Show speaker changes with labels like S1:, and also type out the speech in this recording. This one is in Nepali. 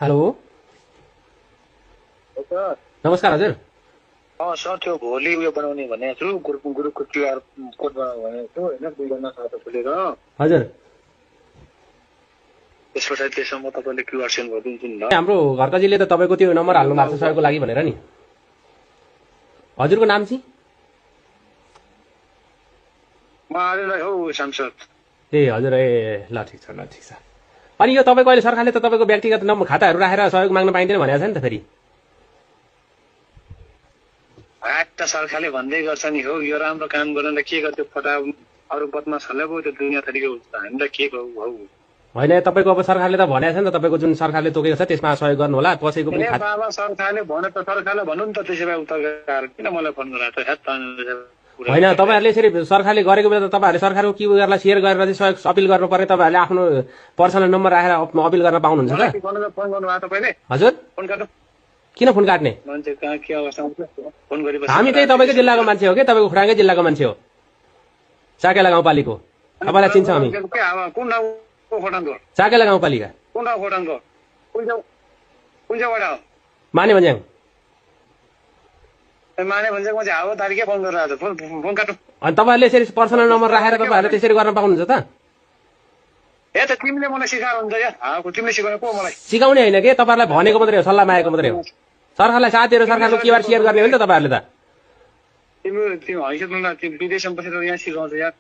S1: हेलो नमस्कार हजुर।
S2: सर त्यो भोलि उयो बनाउने भनेको छु, ग्रुपको क्युआर कोड बनाउने भनेको छु होइन, 2 जना खाता खोलेर
S1: हजुर
S2: त्यस पछाडि त्यसमा म तपाईँले क्युआर सेन्ड गरिदिन्छु नि ल।
S1: हाम्रो घरकाजीले त तपाईँको त्यो नम्बर हाल्नु भएको छ सहयोगको लागि भनेर नि। हजुरको नाम चाहिँ?
S2: म आजलाई हौ सांसद।
S1: ए हजुर, ए ल ठिक छ ल ठिक छ। अनि यो तपाईँको अहिले सरकारले त तपाईँको व्यक्तिगत नम्बर खाताहरू राखेर सहयोग माग्न पाइँदैन भनेको छ नि त फेरि।
S2: आठ सरकारले भन्दै गर्छ नि हौ, यो राम्रो काम गर्नलाई के गर्छ फटा अरू बदमासहरूलाई पो त्यो दुनियाँ थरीको हुन्छ, हामीलाई के हौ।
S1: होइन तपाईँको अब सरकारले त भनेको छ नि त, तपाईँको जुन सरकारले तोकेको छ त्यसमा सहयोग गर्नु होला, कसैको पनि खाता।
S2: बाबा सरकारले भने त सरकारले भन्नु नि त, त्यसै भए उत्तर गएर किन मलाई फोन गराएको त?
S1: होइन, तपाईँहरूले यसरी सरकारले गरेको बेला त तपाईँहरूले सरकारको क्युआरलाई सेयर गरेर चाहिँ सहयोग अपिल गर्नु पर्ने, तपाईँहरूले आफ्नो पर्सनल नम्बर राखेर अपिल गर्न पाउनुहुन्छ त।
S2: फोन गर्नुभयो तपाईँले?
S1: हजुर
S2: फोन गर्नु
S1: किन फोन काट्ने?
S2: मान्छे कहाँ के अवस्थामा फोन गरेपछि
S1: हामी त्यही तपाईँकै जिल्लाको मान्छे हो कि, तपाईँको खुराङ्गै जिल्लाको मान्छे हो, साकेला गाउँपालिको। तपाईँलाई चिन्छ हामी।
S2: कुन ठाउँको खोटाङको?
S1: साकेला गाउँपालिका।
S2: कुन ठाउँ खोटाङको? कुन चाहिँ वडा हो?
S1: माने भन्ज्याङ।
S2: माने भन्ज्याङमा चाहिँ हावा तारिकै फोन गरिरहेको छ, फोन काट्नु।
S1: अनि तपाईँहरूले यसरी पर्सनल नम्बर राखेर तपाईँहरूले त्यसरी गर्न पाउनुहुन्छ त?
S2: ए त तिमीले मलाई सिकाएर हुन्छ या? तिमीले सिकाउने को मलाई?
S1: सिकाउने होइन कि, तपाईँहरूलाई भनेको मात्रै हो, सल्लाह मागेको मात्रै हो। सरकारलाई साथ दिएर सरकारको क्युआर सेयर गर्ने हो नि त तपाईँहरूले त।
S2: तिमी हैसियत तिमी विदेशमा बसेर यहाँ सिकाउँछ यार।